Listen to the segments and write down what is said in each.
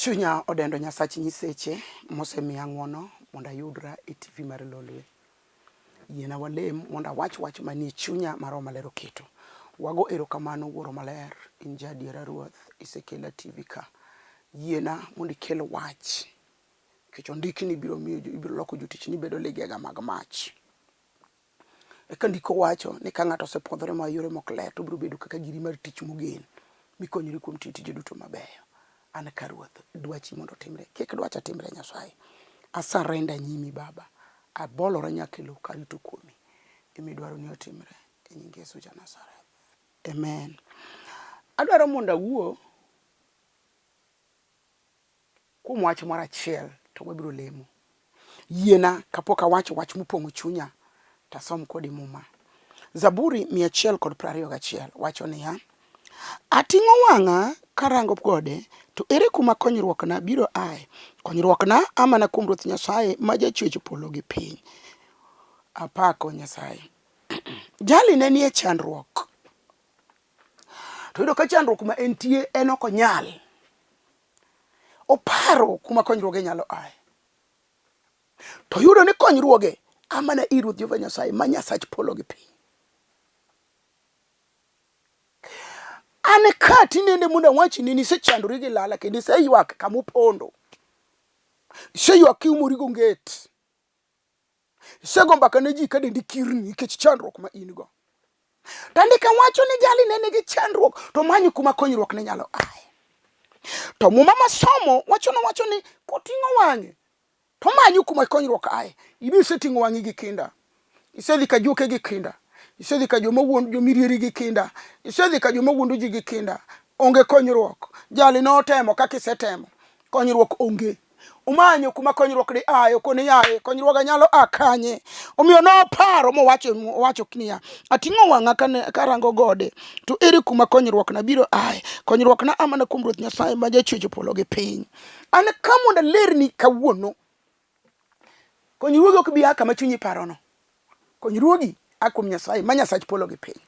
Chunya odendo Nyasach nyiseche mosemiya ng'wono mondo ayudra e TV mar Lolwe. Yiena walem mondo awach wach manie chunya ma Roho Maler oketo. Wago erokamano Wuoro Maler, in ja adiera Ruoth, isekela TV ka. Yiena mondo ikel wach nikech ondiki ni ibiro miyo ibiro loko jotichni bedo ligega mag mach. Eka ndiko wacho ni ka ng'ato osepwodhore moa e yore mok ler to obiro bedo kaka giri mar tich mogen mikonyori kuom tiyo tije duto mabeyo. An ka Ruoth, dwachi mondo otimre. Kik dwacha timre Nyasaye. Asarenda nyimi Baba. Abolora nyaka e lowo karito kuomi. Gima idwaro ni otimre e nying Yesu ja Nazareth. Amen. Adwaro mondo awuo kuom wach moro achiel to wabiro lemo. Yiena kapok awacho wach mopong'o chunya to asom kodi muma. Zaburi 121 wacho niya, Ating'o wang'a karango gode, to ere kuma konyruokna biro ae? Konyruokna a mana kuom Ruoth Nyasaye ma jachwech polo gi piny. Apako Nyasaye. Jali ne nie chandruok. To yudo ka chandruok ma entie en ok onyal. Oparo kuma konyruoge nyalo aye. To yudo ni konyruoge a mana ir Ruoth Jehova Nyasaye ma Nyasach polo gi piny. An ka tinende mondo awachni ni isechandori gi lala kendo iseywak kama opondo. Iseywak kiumori gonget. Isego mbaka ne ji ka dendi kirni nikech chandruok ma in go. To andika wacho ni jali ne nigi chandruok to manyo kuma konyruok ne nyalo aye. To muma masomo wacho nowacho ni koting'o wang'e to manyo kuma konyruok aye. Ibi iseting'o wang'i gi kinda. Isedhi ka juoke gi kinda. Isedhi ka joma wuond jomirieri gi kinda. Isedhi ka joma wuondo ji gi kinda. Onge konyruok. Jali notemo kaka isetemo. Konyruok onge. Omanyo kuma konyruok di aye, okone yaye, konyruoga nyalo a kanye? Omiyo noparo mowacho owacho niya, ating'o wang'a kane karango gode, to ere kuma konyruokna biro aye? Konyruokna a mana kuom Ruoth Nyasaye ma jachwecho polo gi piny. An ka mondo alerni kawuono, konyruogi ok bi a kama chunyi parono. Konyruogi a kuom Nyasaye ma Nyasach polo gi piny.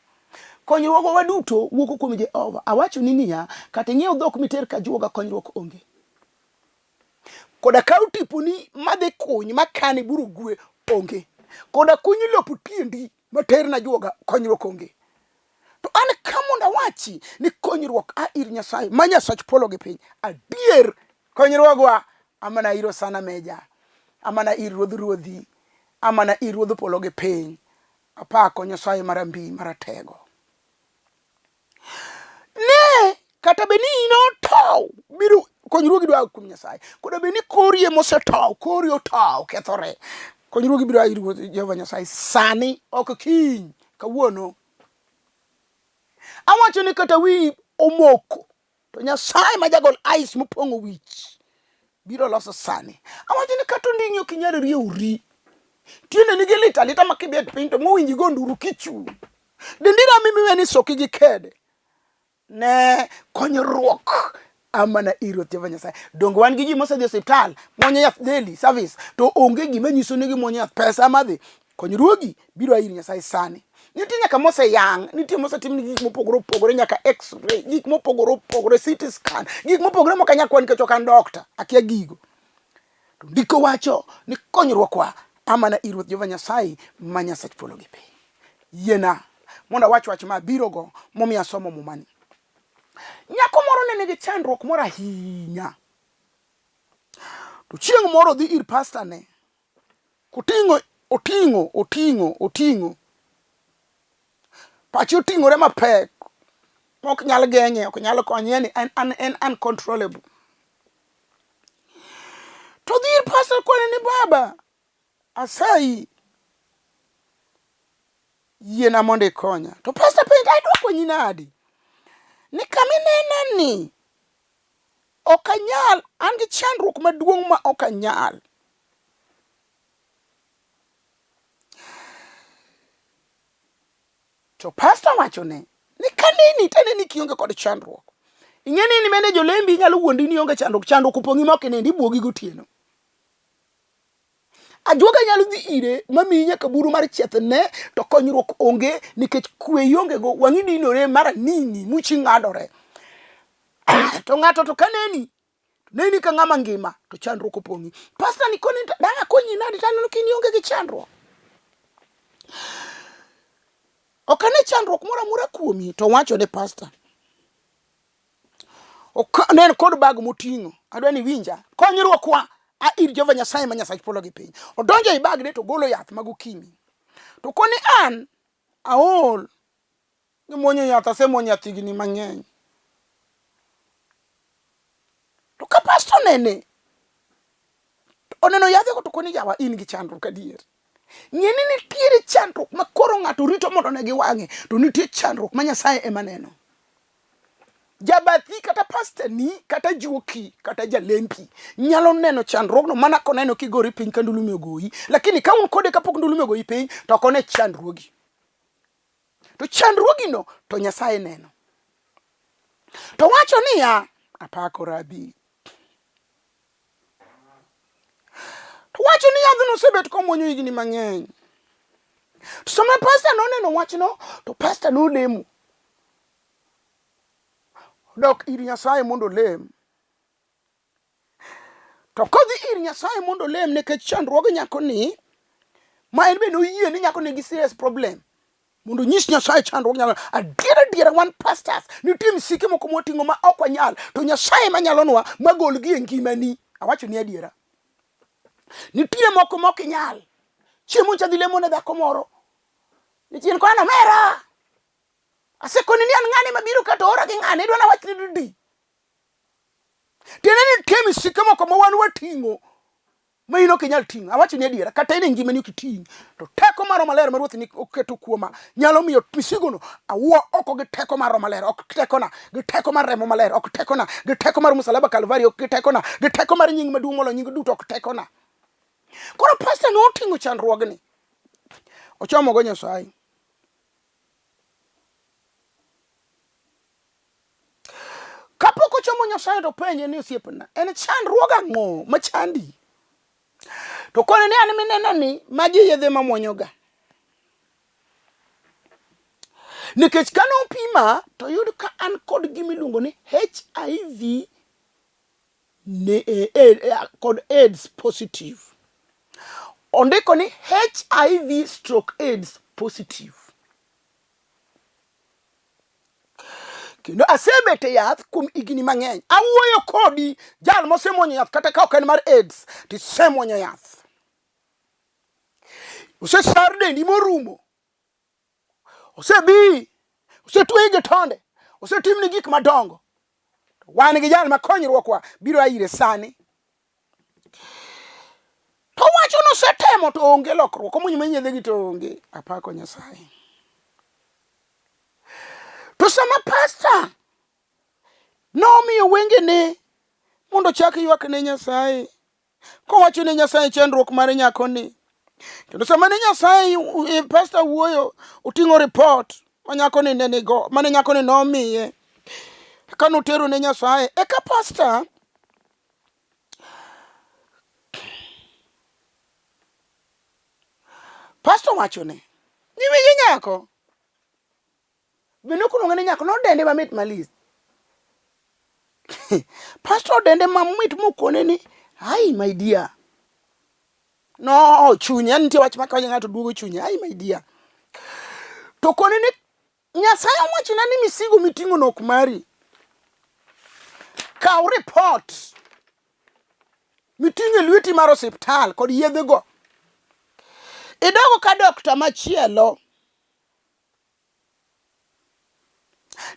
Konyruogwa waduto wuok kuom Jehova. Awachoni niya, kata ing'iew dhok miter ka juoga, konyruok onge. Koda kaw tiponi madhi kuny makane bur ogwe onge. Koda kuny lop tiendi materna juoga konyruok onge. To an ka mondo awachi ni konyruok a ir Nyasaye ma Nyasach polo gi piny. Adier konyruogwa amana ir Osana Meja, amana ir Ruodh Ruodhi, amana ir Ruodh polo gi piny. Apako Nyasaye marambi maratego. Ne kata bed ni in otow biro konyruogi dwa kuom Nyasaye. Koda bed ni kori ema osetow, kori otow kethore. Konyruogi biro a ir Jehova Nyasaye sani ok kiny, kawuono. Awacho ni kata wiyi omoko to Nyasaye ma jagol ice mopong'o wich biro loso sani. Awacho ni kata onding'i ok inyal riewri. Tiende nigi lit alita ma kibet piny to mowinji go nduru kichung'. Dendi rami miwe ni soki gi kede. Ne konyruok amana ir Ruoth Jehova Nyasaye. Donge wan gi ji mosedhi e osiptal mwonyo yath daily service to onge gima nyiso ni gimwonyo yath pesa madhi. Konyruogi biro a ir Nyasaye sani. Nitie nyaka moseyang', nitie mosetim gik mopogore opogore nyaka x-ray, gik mopogore opogore, CT scan, gik mopogore mok anyal kwan nikech ok an dokta, akia gigo. To ndiko wacho ni konyruokwa a mana ir Ruoth Jehova Nyasaye ma Nyasach polo gi piny. Yiena mondo awach wach ma abirogo momiyo asomo mumani. Nyako moro ne nigi chandruok moro ahinya. To chieng' moro odhi ir pasta ne. Koting'o, oting'o, oting'o, oting'o. Pache oting'ore mapek mok nyal geng'e, ok nyal konye, yani en, en, en uncontrollable. To dhi ir pasta kone ni baba, asayi yiena mondo ikonya. To pasta penja idwa konyi nadi? Ni kama inena ni ok anyal, an gi chandruok maduong' ma ok anyal. To pasta wachone ni kaneni taneni kionge kod chandruok. Ing'e ni in bende jolembi inyalo wuondi ni ionge chandruok, chandruok opong'i ma ok inind, ibuogi gotieno. Ajuoga nyalo dhi ire mamiyi nyaka buru mar chiethne to konyruok onge nikech kwe ionge go, wang'i dinore mara nini, muchi ng'adore. To ng'ato to kaneni Neni ka ng'ama ngima to chandruok opong'i. Pastor ni koni dang' akonyi nadi to aneno ka in ionge gi chandruok. Ok ane chandruok moro amora kuomi to owacho ne pastor. Ok ne en kod bag moting'o. Adwa ni iwinja. Konyruokwa a ir Jehova Nyasaye ma Nyasach polo gi piny. Odonjo ei bagne to ogolo yath mag okimi. To koni an aol gi muonyo yath, asemuonyo yath higni mang'eny. To ka pastor onene, oneno yadhego to koni yawa in gi chandruok adier. Ng'e ni nitiere chandruok ma koro ng'ato rito mondo one gi wang'e, to nitie chandruok ma Nyasaye ema neno. Jabathi kata pastani kata juoki kata jalempi nyalo neno chandruogno mana koneno kigori piny ka ndulumi ogoyi, lakini ka un kode kapok ndulumi ogoyi piny to ok one chandruogi. To chandruogino to Nyasaye neno. To wacho niya, apako rabi. To wacho ni yadhno osebet komuonyo higni mang'eny. To sama pasta noneno wachno, to pasta nolemo. Dok ir Nyasaye mondo olem. To kodhi ir Nyasaye mondo olem nikech chandruog nyakoni, ma en be noyie ni nyako nigi serious problem. Mondo onyis Nyasaye chandruog nyako. Adiera adiera wan pastors, nitie misike moko mwating'o ma ok wanyal, to Nyasaye ema nyalonwa magolgi e ngimani. Awacho ni adiera. Nitie moko ma ok inyal. Chieng' moro adhi lemo ne dhako moro. Nichien kwana omera. Asekoni ni an ng'ane mabiro ka to ora gi ng'ane, idwa nawach ni didi. Tiende ni nitie misike moko ma wan wating'o ma in ok inyal ting'o. Awacho ni adiera, kata in e ngimani ok iting', to teko mar Roho Maler ma Ruoth ni oketo kuoma nyalo miyo misigono awuo oko gi teko mar Roho Maler, ok tekona, gi teko mar remo maler, ok tekona, gi teko mar musalaba Kalvari, ok gi tekona, gi teko mar nying maduong' moloyo nying duto, ok tekona. Koro pasta noting'o chandruogni, ochomogo Nyasaye. Kapok ochomo Nyasaye to penje ni osiepna, en chandruog ang'o machandi? To kone ni an minena ni magi e yedhe mamuonyoga. Nikech kane opima to oyud ka an kod gima iluongo ni HIV ne, e, e, e, kod AIDS positive. Ondiko ni HIV stroke AIDS positive. Kendo asebet e yath kuom higni mang'eny. Awuoyo kodi jal mosemuonyo yath kata ka ok en mar AIDS, to isemuonyo yath. Osesar dendi morumo. Osebi, osetweyi gi tonde, osetimni gik madongo. Wan gi jal ma konyruokwa biro a ire sani. To wacho nosetemo to onge lokruok, omuny ma yedhegi to onge. Apako Nyasaye. To sama pasta nomiyo wengene mondo ochak ywak ne Nyasaye, kowacho ne Nyasaye chandruok mar nyakoni. Kendo sama ne Nyasaye pasta wuoyo, oting'o report ma nyakoni ne nigo, mane nyakoni nomiye. Ka notero ne Nyasaye, eka pasta Pastor wacho ne ni winjo nyako be nokulonge ni nyako nodende mamit malich. Pastor odende mamit mokone ni ai my dear. No chunye, yani nitie wach ma kawacho ng'ato duogo chunye, ai my dear. To kone ni Nyasaye owachona ni misigo miting'ono ok mari. Kaw report miting'o e lweti mar osiptal kod yedhego. Idogo ka dokta machielo.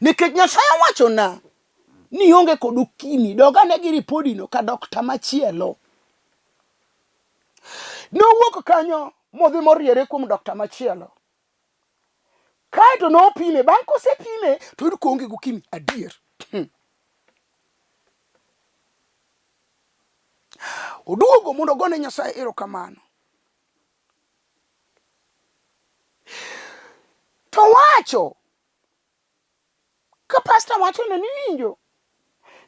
Nikech Nyasaye owachona ni ionge kod okimi, dog ane gi ripodino ka dokta machielo. Nowuok kanyo modhi moriere kuom dokta machielo. Kaeto nopime, bang' kosepime to oyud koonge gi okimi adier. Oduogo mondo ogone Nyasaye erokamano. To wacho ka pasta wacho ne ni winjo.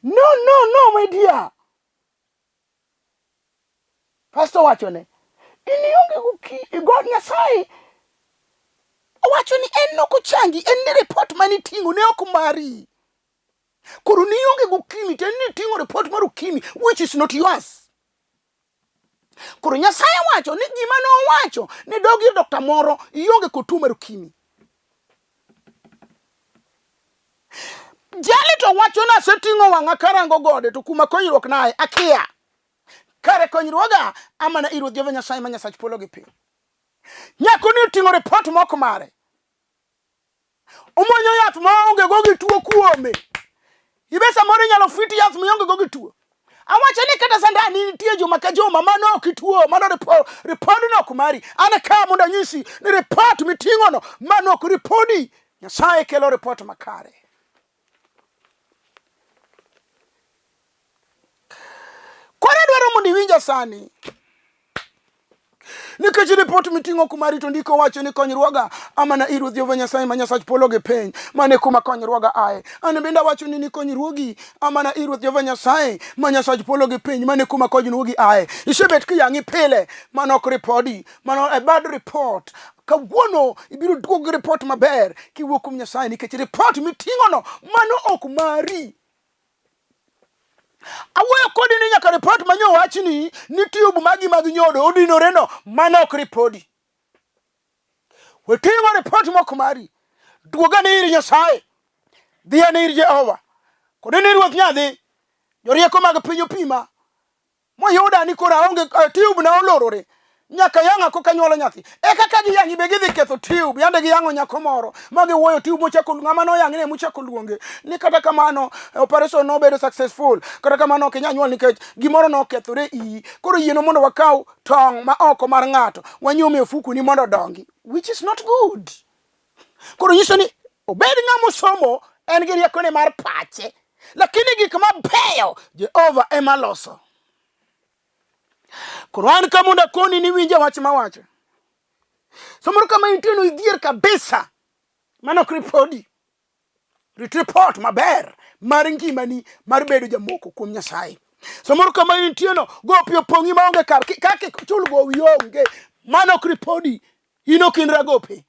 No, no, no, my dear. Pastor wacho ne, in ionge gi God Nyasaye owacho ni en nok ochangi, en ni report mane iting'o ne ok mari. Koro nionge gi ukimi to en ni iting'o report mar ukimi which is not yours. Koro Nyasaye wacho ni gima nowacho ni dog ir dokta moro ionge kod tuo mar ukimi. Jali to wacho ni aseting'o wang'a karango gode to kuma konyruok naye akia. Kare konyruoga amana ir Ruoth Jehova Nyasaye ma Nyasach polo gi piny. Nyako ni oting'o report mok mare. Omuonyo yath ma onge go gi tuo kuome. Ibe samoro inyalo fit yath mionge go gi tuo. Awacho ni kata sandani nitie juma ka juma mano ok ituo, mano report, report no ok mari. An ka mondo anyisi ni report miting'o no mano ok ripodi. Nyasaye kelo report makare. Koro adwaro mondo iwinja sani. Nikech ripot miting'o kuma rito ndiko wacho ni konyruoga amana ir Ruoth Jehova Nyasaye ma Nyasach polo gi piny, mane kuma konyruoga aye. An bende awacho ni ni konyruogi amana ir Ruoth Jehova Nyasaye ma Nyasach polo gi piny, mane kuma konyruogi aye. Isebet kiyang'i pile, mano ok ripodi, mano a bad report. Kawuono ibiro duogo gi ripot maber kiwuok kuom Nyasaye nikech ripot miting'ono mano ok mari. Awuoyo kodi ni nyaka ripot ma nyo wachni ni tube magi mag nyodo odinore no, mano ok ripodi. We timo ripot mok mari. Duoga ni ir Nyasaye. Dhi ane ir Jehova. Kod ni Ruoth nyadhi. Jorieko mag piny opima. Moyuda ni koro aonge tube na olorore. Nyaka yang'a koka nyuolo nyathi. E kaka giyang'i be gidhi ketho tube. Yande giyang'o nyako moro ma giwuoyo tube mochako ng'ama noyang'ne ne mochako luonge. Ni kata kamano operation nobedo successful. Kata kamano ok inyal nyuol nikech gimoro nokethore iyi. Koro yieno mondo wakaw tong' ma oko mar ng'ato wanyuom e ofuku ni mondo odongi. Which is not good. Koro nyiso ni obed ng'ama osomo en gi riekone mar pache. Lakini gik mabeyo Jehova ema loso. Koro an ka mondo akoni ni winje wach mawacho. Samoro kama intie no idhier kabisa. Mano ok ripodi. Rit report maber mar ngimani mar bedo jamoko kuom Nyasaye. Samoro kama intie no gopi opong'i maonge kar kaka chul gowi onge. Mano ok ripodi. In ok in ragope.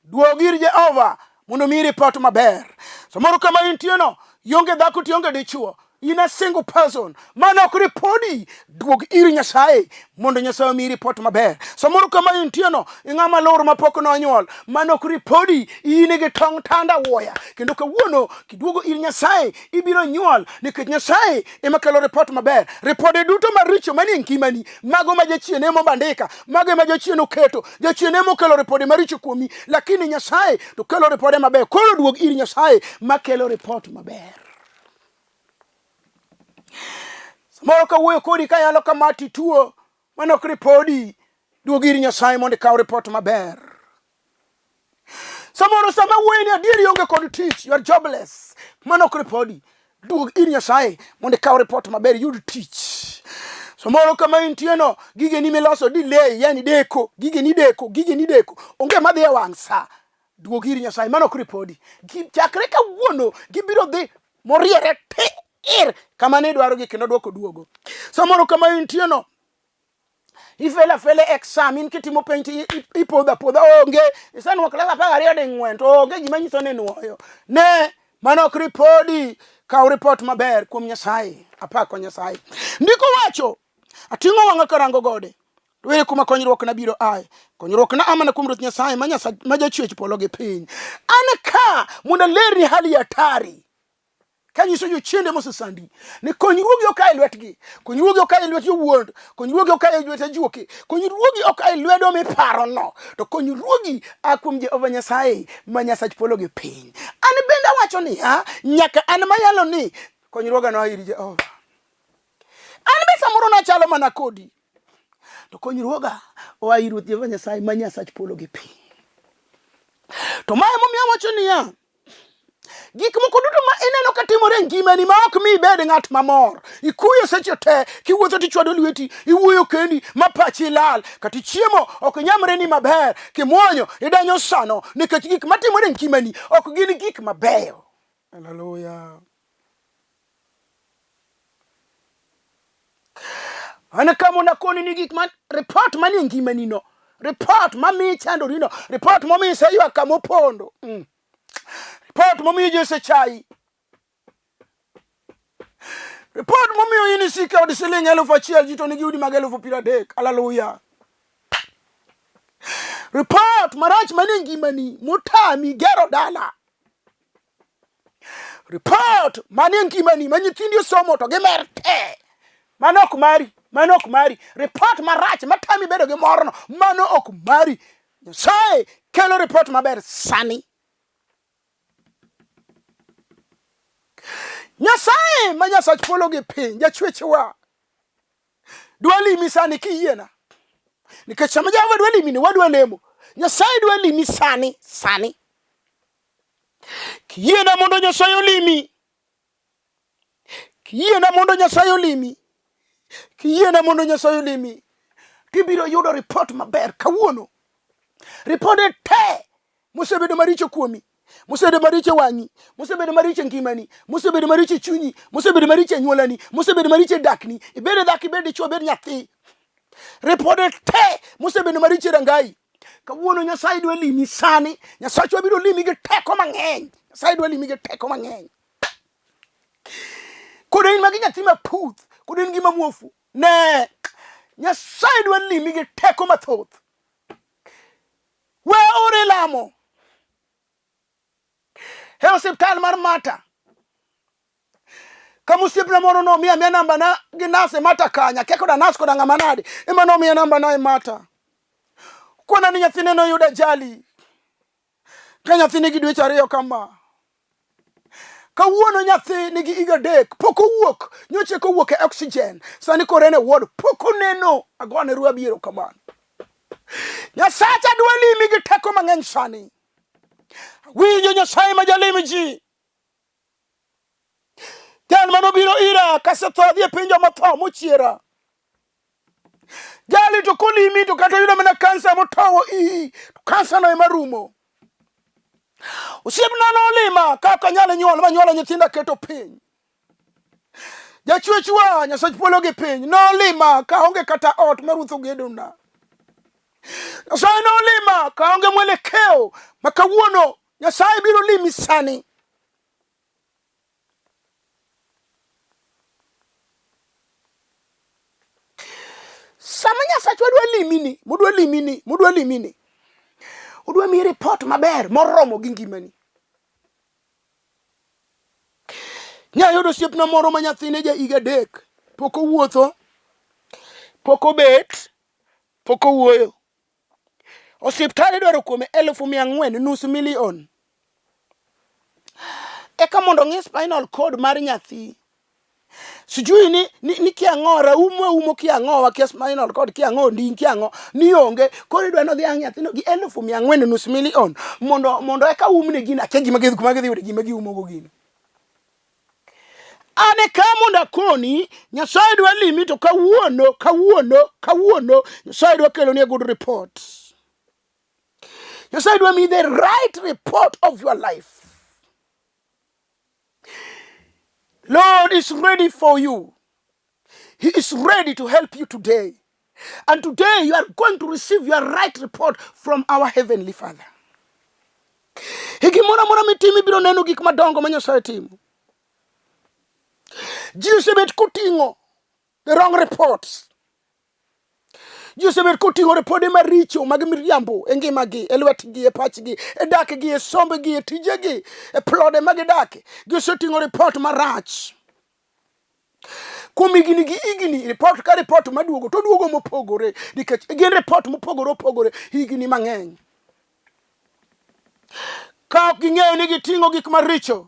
Duog ir Jehova mondo omiyi ripot maber. Samoro kama intie no, ionge dhako to ionge dichuo. In a single person. Mano ok ripodi. Duog ir Nyasaye mondo Nyasaye omiyi ripot maber. Samoro kama intie no, ing'ama lor mapok nonyuol. Mano ok ripodi. In gi tong' tanda wuoya. Kendo kawuono kiduogo ir Nyasaye ibiro nyuol nikech Nyasaye ema kelo ripot maber. Ripode duto maricho manie ngimani, mago ma jachien ema obandika, mago ema jachien oketo, jachien ema okelo ripode maricho kuomi, lakini Nyasaye to kelo ripode maber. Koro duog ir Nyasaye makelo ripot maber. Samoro kawuoyo kodi kayalo kama tituo, mano ok ripodi. Duog ir Nyasaye mondo ikaw ripot maber. Samoro sama wuoyi ni adieri onge kod tich, you are jobless. Mano ok ripodi. Duog ir Nyasaye mondo ikaw report maber iyud tich. Samoro kama intie no, gigeni miloso delay, yani deko, gigeni deko, gigeni deko. Onge madhi e wang' sa. Duog ir Nyasaye, mano ok ripodi. Chakre kawuono gibiro dhi moriere tir kama ne idwarogi kendo dwoko duogo. Samoro kama intie no, ifela fele exam in kitimo penj to ipodho apodha onge isenuo klas 12 ding'wen to onge gima nyiso ni inuoyo ne mano ok ripodi kaw ripot maber kuom Nyasaye apako Nyasaye ndiko wacho ating'o wang'a karango gode to ere kuma konyruok na biro aye konyruok na amana kuom Ruoth Nyasaye ma Nyasaye ma jachwech polo gi piny an ka mondo alerni hali ya hatari Kanyiso jochiende mosesandi ni konyruogi ok a e lwetgi, konyruogi ok a e lwet jowuond, konyruogi ok a e lwet ajuoke, konyruogi ok a e lwedo miparono, to konyruogi a kuom Jehova Nyasaye ma Nyasach polo gi piny. An bende awacho niya, nyaka an mayalo ni konyruoga noa ir Jehova. An be samoro nachalo mana kodi, to konyruoga oa ir Ruoth Jehova Nyasaye ma Nyasach polo gi piny. To ma emomiyo awacho niya, Gik moko duto ma ineno ka timore e ngimani ma ok mi ibed ng'at mamor. Ikuyo seche te, kiwuotho tichwado lweti, iwuoyo kendi ma pachi lal, kata ichiemo ok nyamreni maber, kimuonyo idanyo sano nikech gik matimore e ngimani ok gin gik mabeyo. Haleluya. An ka mondo akoni ni gik ma report manie ngimani no, report mamiyi chandori no, report momiyi iseywak kama opondo. Report momiyo ji osechayi. Report momiyo in isik e od siling 1000 ji to nigi udi mag 30,000. Haleluya. Report marach manie ngimani motami gero dala. Report manie ngimani ma nyithindi osomo to gimer te. Mano ok mari, mano ok mari. Report marach matami bedo gi morno, mano ok mari. Nyasaye kelo report maber sani. Nyasaye ma Nyasach polo gi piny, jachwechewa, dwa limi sani kiyiena. Nikech sama Jehova dwa limi ni wadwa lemo. Nyasaye dwa limi sani, sani. Kiyiena mondo Nyasaye olimi. Kiyiena mondo Nyasaye olimi. Kiyiena mondo Nyasaye olimi. Tibiro yudo ripot maber kawuono. Ripode te mosebedo maricho kuomi, mosebedo maricho e wang'i, mosebedo maricho e ngimani, mosebedo maricho e chunyi, mosebedo maricho e anyuolani, mosebedo maricho e dakni, ibed e dhako, ibed dichwo, ibed nyathi. Ripode te mosebedo maricho e rangayi. Kawuono Nyasaye dwa limi sani. Nyasachwa biro limi gi teko mang'eny. Nyasaye dwa limi gi teko mang'eny. Kod in magi nyathi maputh, kod in gima muofu. Ne, Nyasaye dwa limi gi teko mathoth. We ore lamo e osiptal mar Mata. Kama osiepna moro nomiya miya namba na gi nas e Mata kanya, akia koda nas koda ng'ama nade, ema nomiya namba na e Mata. Kona ni nyathine noyudo ajali ka nyathi nigi dweche ariyo kama. Kawuono nyathi nigi higa adek, pok owuok, nyocha eka owuok e oxygen, sani koro en e ward, pok oneno. Agone ruabi erokamano. Nyasacha dwa limi gi teko mang'eny sani. Winjo Nyasaye ma jalim ji. Jal manobiro ira kasetho adhi e piny joma tho mochiera. Jali to kolimi to kata oyudo mana kansa motowo iyi, to kansa no ema rumo. Osiepna nolima ka ok anyal nyuol manyuolo nyithindo aketo piny. Jachwechwa Nyasach polo gi piny nolima ka onge kata ot ma ruoth ogedona. Nyasaye nolima ka onge mwelekeo ma kawuono Nyasaye biro limi sani. Sama Nyasachwa dwa limi ni, modwa limi ni, modwa limi ni, odwa miyi ripot maber moromo gi ngimani. Nyayudo osiepna moro ma nyathine ja higa adek, pok owuotho, pok obet, pok owuoyo. Osiptal idwaro kuome 400,000, nus milion. Eka mondo ong'i spinal cord mar nyathi. Sijui ni, ni, ni kia ang'o, raum waumo kia ang'o, wakia spinal cord kia ang'o, onding kia ang'o, ni onge. Koro idwa ni odhi ang' nyathino gi 400,000, nus milion, mondo, mondo eka umne gino. Akia gima gidhi, kuma gidhi yude gima giumogo gino. An e ka mondo akoni, Nyasaye dwa limi to kawuono, kawuono, kawuono, Nyasaye dwa keloni a good report. Nyasaye dwa miyi the right report of your life. Lord is ready for you. He is ready to help you today. And today you are going to receive your right report from our Heavenly Father. E gimoro amora mitimo ibiro neno gik madongo ma Nyasaye timo. Ji osebet koting'o the wrong reports. Ji osebet koting'o ripode maricho mag miriambo e ngimagi, e lwetgi, e pachgi, e dakgi, e sombgi, e tijegi, e plode ma gidake. Giseting'o ripot marach. Kuom higni gi higni, ripot ka ripot maduogo to duogo mopogore nikech gin ripot mopogore opogore higni mang'eny. Ka ok ging'eyo ni giting'o gik maricho.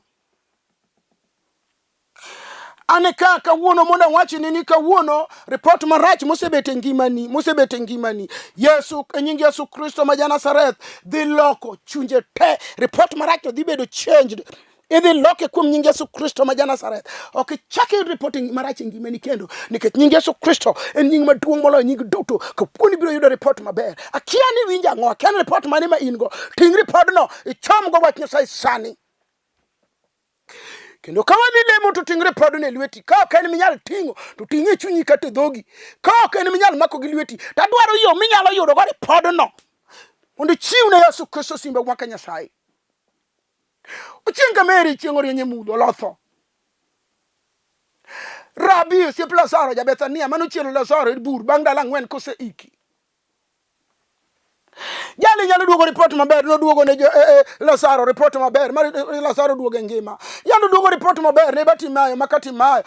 An ka kawuono mondo awachni ni kawuono ripot marach mosebet e ngimani, mosebet e ngimani, Yesu, e nying Yesu Kristo ma ja-Nazareth dhi loko chunje te. Ripot marach no dhi bedo changed. Idhi loke kuom nying Yesu Kristo ma ja-Nazareth. Ok ichak iyud ripot marach e ngimani kendo, nikech nying Yesu Kristo en nying maduong' moloyo nying duto. Kawuono ibiro yudo ripot maber. Akia ni iwinjo ang'o, akia ni ripot mane ma in go. Ting' ripodno, ichomgo wach Nyasaye sani. Kendo ka wadhi lemo to ting' ripodno e lweti. Ka ok en minyal ting'o, to ting'e e chunyi kata e dhogi. Ka ok en minyal mako gi lweti, to adwaro yo minyalo yudo go ripodno mondo ichiw ne Yesu Kristo simba mwaka Nyasaye. Ochieng' ka Mary chieng' orieny e mudho olotho. Rabi osiep Lazaro ja Bethania mane ochiero Lazaro e bur bang' ndalo ang'wen koseiki. Jali nyalo duogo ripot maber, noduogo ne Lazaro ripot maber, mar Lazaro duogo e ngima. Yando duogo ripot maber ne Bartimayo ma Katimayo,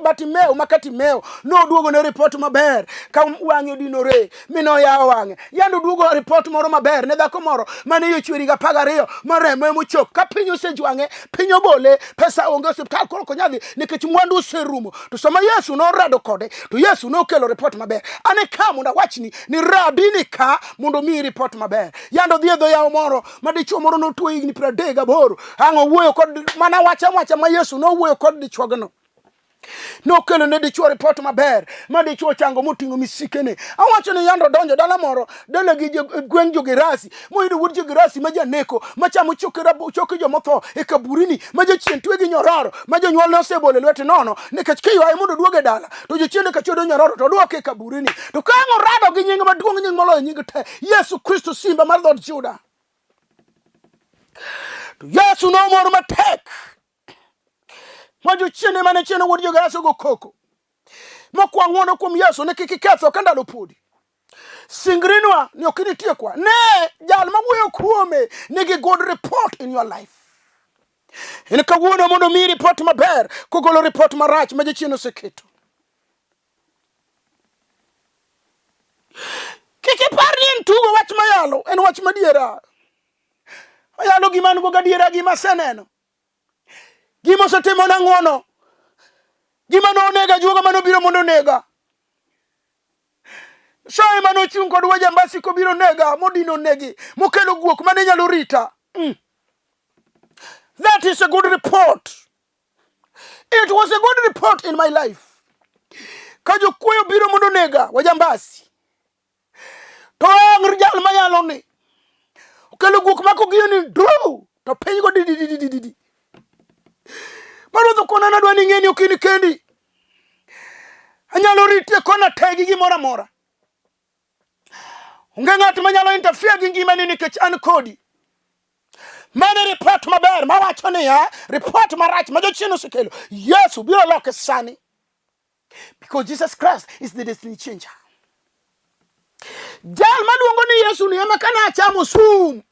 Bartimeo ma Katimeo, noduogo ne ripot maber ka wang'e odinore mi noyawo wang'e. Yando duogo ripot moro maber ne dhako moro mane iye ochwer higa 12 ma remo emochok ka piny osejwang'e, piny obole, pesa onge osiptal koro ok onyal dhi nikech mwandu oserumo. To sama Yesu norado kode to Yesu nokelo ripot maber. An e ka mondo awachni ni rabi ni ka mondo omiyi ripot maber. Yando dhi e dho yawo moro ma dichwo moro notuo higni 38 ang' owuoyo kod mana wacha wacha ma Yesu nowuoyo kod dichwogno. Nokelo ne dichwo ripot maber ma dichwo chango moting'o misikene. Awacho ni yando donjo dala moro dala gi gweng' jo-Gerasi moyudo wuod jo-Gerasi ma janeko machamo choke rabo choke jomotho e kaburini ma jachien twe gi nyororo ma jonyuolne osebolo e lwete nono nikech kiywaye mondo oduog e dala to jochiende ka chodo nyororo to duoke e kaburini. To ka ang' orado gi nying maduong' nying moloyo nying te Yesu Kristo simba mar dhood Juda. To Yesu nomor matek ma jochiende mane chien wuod jo-Gerasi ogo koko mokwa ng'wono kuom Yesu ni kik ikethwa ka ndalo podi. Singrinwa ni ok initiekwa. Ne jal mawuoyo kuome nigi good report in your life. En kawuono mondo omiyi report maber kogolo report marach ma jachien oseketo. Kik ipar ni en tugo wach mayalo, en wach madiera. Ayalo gima an go gadiera, gima aseneno. Gima osetimona ng'wono. Gima nonega juoga mane obiro mondo onega. Nyasaye mane ochung' kod wajambasi kobiro nega, modino negi, mokelo guok mane nyalo rita. That is a good report. It was a good report in my life. Ka jokuoyo biro mondo onega, wajambasi. To ang' jal mayalo ni okelo guok mako giyo ni dru to piny go dididididi. Ma ruoth okona nadwa ni ing'e ni ok in kendi. Anyalo riti e kona te gi gimoro amora. Onge ng'at manyalo interfere gi ngimani nikech an kodi. Mano report maber mawacho niya, report marach ma jachien osekelo, Yesu biro loke sani. Because Jesus Christ is the destiny changer. Jal maluongo ni Yesu ni ema kane achamo sum.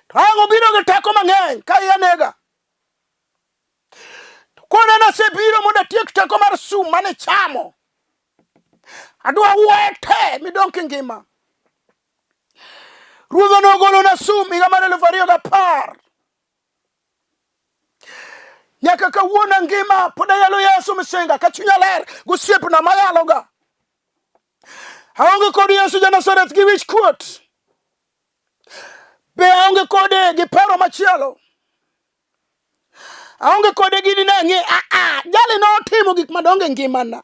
To ang' obiro gi teko mang'eny ka iya nega. To koro nasebiro mondo atiek teko mar sum mane chamo. Adwa wuoye te midong' kingima. Ruodhwa nogolona sum higa mar 2010. Nyaka kawuono ngima pod ayalo Yesu misinga ka chunya ler gosiepna mayaloga. Aonge kod Yesu ja Nazareth gi wich kuot. Be aonge kode gi paro machielo. Aonge kode gi dine ang'e a a jali notimo gik madongo e ngimana.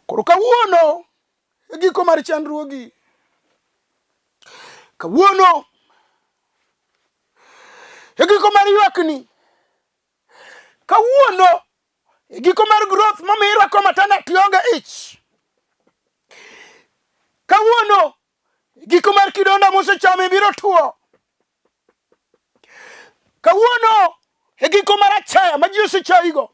Koro kawuono e giko mar chandruogi. Kawuono e giko mar ywakni. Kawuono e giko mar growth momiyo irwako maternity tionge ich. Kawuono e giko mar kidonda mosechami biro tuo. Kawuono e giko mar achaya ma ji osechayigo.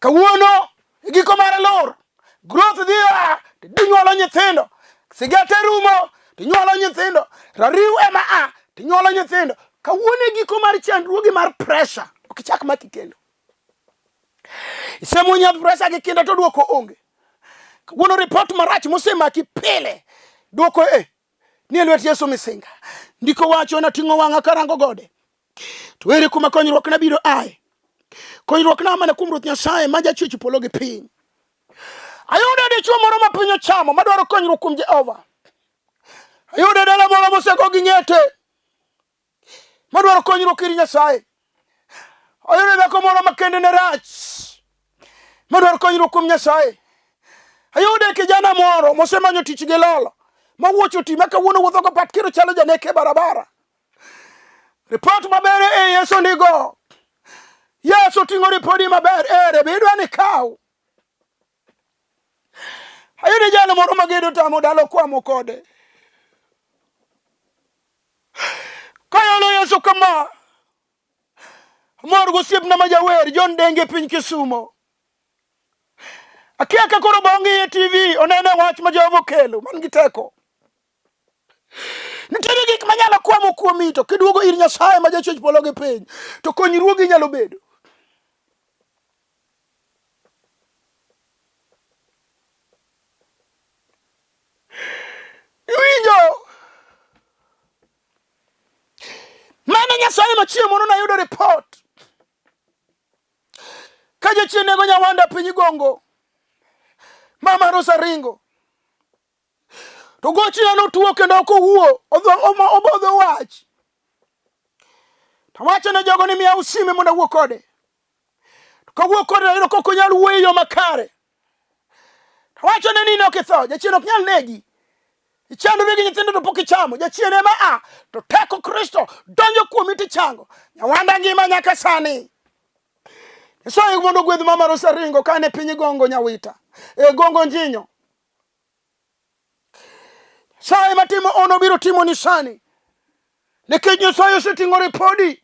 Kawuono e giko mar lor, growth dhi a tinyuolo nyithindo, sigete rumo tinyuolo nyithindo, rariw ema a tinyuolo nyithindo. Kawuono e giko mar chandruogi mar pressure, ok ichak maki kendo. Isemuonyo pressure gi kinda to duoko onge. Kawuono report marach mosemaki pile, duoko e ni e lwet Yesu misinga. Ndiko wacho nating'o wang'a karango gode. To ere kuma konyruok na biro aye? Konyruok na mana kuom Ruoth Nyasaye ma jachwech polo gi piny. Ayudo dichwo moro ma piny ochamo madwaro konyruok kuom Jehova. Ayudo dala moro mosego gi ng'ete madwaro konyruok ir Nyasaye. Ayudo dhako moro ma kende ne rach madwaro konyruok kuom Nyasaye. Ayudo kijana moro mosemanyo tich gi lolo ma wuoch oti ma kawuono wuotho go pat kendo chalo janek e barabara. Ripot maber e Yesu nigo. Yesu ting'o ripodi maber ere be idwa ni kaw. Ayudo jalo moro magedo tamo dalo kwamo kode. Kayalo Yesu kama. Amor gosiepna ma jawer John Denge e piny Kisumo. Akia ka koro ba ong'iye TV onene wach ma Jehova okelo man gi teko. Nitiere gik manyalo kwamo kuomi to kiduogo ir Nyasaye ma jachwech polo gi piny to konyruogi nyalo bedo. Iwinjo? Mano Nyasaye machieng' moro nayudo report ka jachien nego Nyawanda piny Gongo, Mama Rosa Ringo to gochina notuo kendo ok owuo, obodho wach. To wacho ne jogo ni miya usime mondo awuo kode. To kawuo kode ayudo ka ok onyal wuoyo e yo makare. To wacho ne ni ok itho, jachien ok nyal negi. Ichandori gi nyithindo to pok ichamo, jachien ema a to teko Kristo donjo kuomi tichango. Nyawanda ngima nyaka sani. Nyasaye mondo ogwedh Mama Rosa Ringo ka en e piny Gongo Nyawita, e Gongo Njinyo. Nyasaye matimo ono biro timo ni sani. Nikech Nyasaye oseting'o ripodi,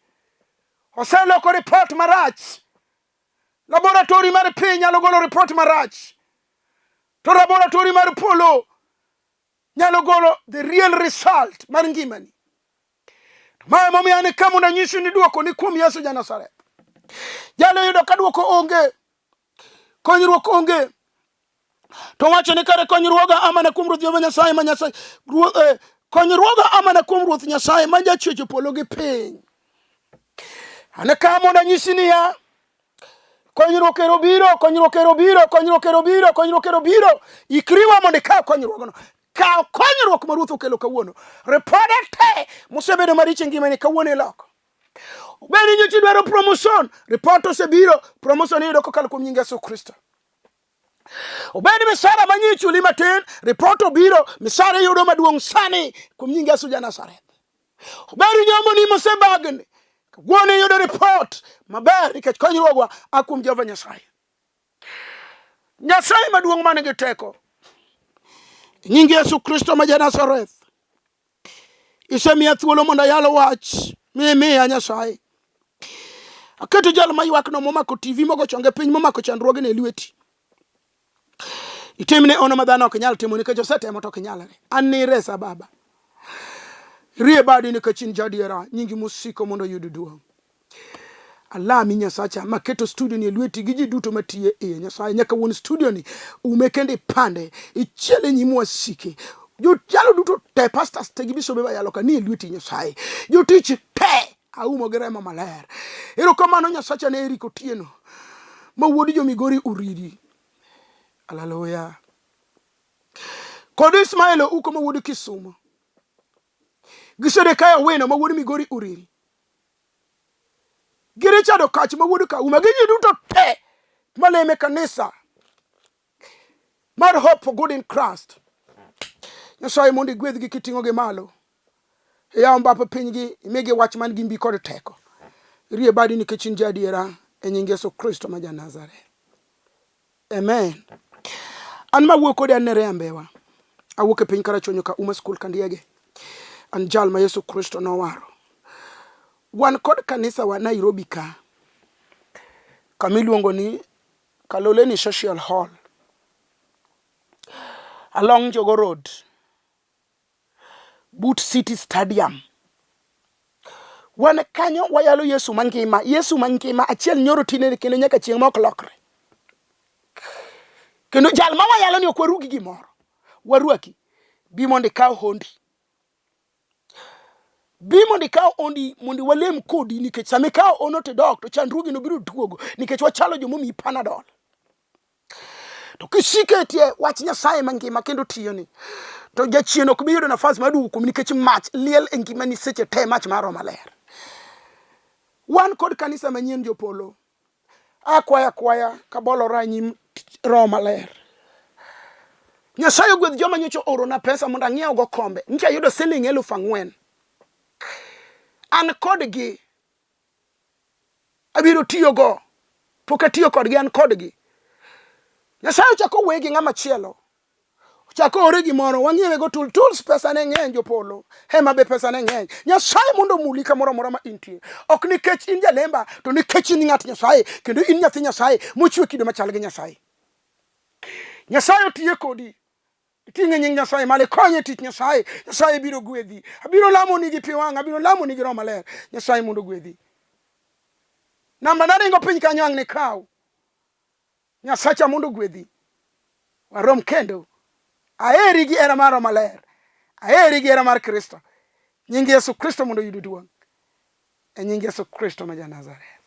oseloko ripot marach. Laboratory mar piny nyalo golo ripot marach, to laboratory mar polo nyalo golo the real result mar ngimani. Ma emomiyo an ka mondo anyisi ni dwoko ni kuom Yesu ja Nazareth. Jalo yudo ka dwoko onge, konyruok onge. To wacho ni kare konyruoga a mana kuom Ruoth Jehova Nyasaye ma Nyasaye konyruoga a mana kuom Ruoth Nyasaye ma jachwecho polo gi piny. An ka mondo anyisi niya, konyruok ero biro, konyruok ero biro, konyruok ero biro, konyruok ero biro. Ikriwa mondo ikaw konyruogno. Kaw konyruok ma Ruoth okelo kawuono. Ripode te mosebedo maricho e ngimani kawuono iloko. Obed ni nyocha idwaro promotion, ripot osebiro, promotion iyudo kokalo kuom nying Yesu Kristo. Obed misara ma nyichuli matin, ripot obiro, misara iyudo maduong' sani kuom nying Yesu ja Nazareth. Obed nyombo ni mosebagni, kawuono iyudo ripot maber nikech konyruogwa a kuom Jehova Nyasaye. Nyasaye maduong' man gi teko, nying Yesu Kristo ma ja Nazareth, Isemiya thuolo mondo ayal wach mimiya Nyasaye. Aketo jal maywakno momako TV mogo chonge piny momako chandruogene e lweti. Itimne ono ma dhano ok nyal timo nikech osetemo to ok nyalre. An niresa Baba. Rie badi nikech in jadiera, nyingi mosiko mondo oyud duong'. Alami Nyasacha maketo studio ni e lweti gi ji duto matiyo e iye Nyasaye nyaka wuon studio ni ume kendo ipande ichiele nyim wasike jojalo duto te pastors te gi bisobe mayalo ka ni e lweti Nyasaye jotich te aumo gi remo maler erokamano Nyasacha ne Eric Otieno ma wuod jo Migori Uriri Haleluya kod Ismael Ouko ma wuod Kisumo gi Sedekia Owino ma wuod Migori Uriri gi Richard Okach ma wuod Kauma gi ji duto te maleme kanisa mar Hope for Good in Christ. Nyasaye mondo igwedhgi kiting'ogi malo. Iyaw mbap pinygi, imigi wach man gi mbi kod teko. Rie badi nikech in jaadiera e nying Yesu Kristo ma ja Nazareth. Amen. An ma wuok kodi an Nerea Mbewa. Awuok e piny Karachuonyo ka Uma School Kandiege. An jal ma Yesu Kristo nowaro. Wan kod kanisa wa Nairobi ka. Kama iluongo ni Kaloleni Social Hall. Along Jogoo Road. But City Stadium. Wan kanyo wayalo Yesu mangima, Yesu mangima achiel nyoro tinene kendo nyaka chieng' ma ok lokre. Kendo jal ma wayalo ni ok waru gi gimoro. Warwaki. Bi mondo ikaw hondi. Bi mondo ikaw hondi mondo walem kodi nikech sama ikawo hono to idok to chandruogino biro duogo nikech wachalo joma omiyi Panadol. To kisiko e tie wach Nyasaye mangima kendo tiyoni, to jachien ok bi yudo nafas mar duogo kuomi nikech mach liel e ngimani seche te, mach mar Roho Maler. Wan kod kanisa manyien jopolo. Akwaya akwaya kabolora e nyim Roho Maler. Nyasaye ogwedh joma nyocha oorona pesa mondo ang'iewgo kombe. Nyocha ayudo siling 4,000. An kodgi abiro tiyogo. Pok atiyo kodgi, an kodgi. Nyasaye ochako owuoyo gi ng'ama chielo. Chak ore gimoro, wang'iewe go tool. Tools pesa ne ng'eny jopolo. Hema be pesa ne ng'eny. Nyasaye mondo omuli kamoro amora ma intie. Ok nikech in jalemba, to nikech in ng'at Nyasaye, kendo in nyathi Nyasaye mochwe kido machal gi Nyasaye. Nyasaye otiye kodi. Iting'e nying Nyasaye malo, ikonye e tich Nyasaye. Nyasaye biro gwedhi. Abiro lamoni gi pi wang'a, abiro lamoni gi Roho Maler. Nyasaye mondo ogwedhi. Namba na ringo piny kanyo ang' nikaw. Nyasacha mondo ogwedhi. Warom kendo. Aheri gi hera mar Roho Maler. Aheri gi hera mar Kristo. Nying Yesu Kristo mondo oyud duong'. E nying Yesu Kristo ma ja Nazareth.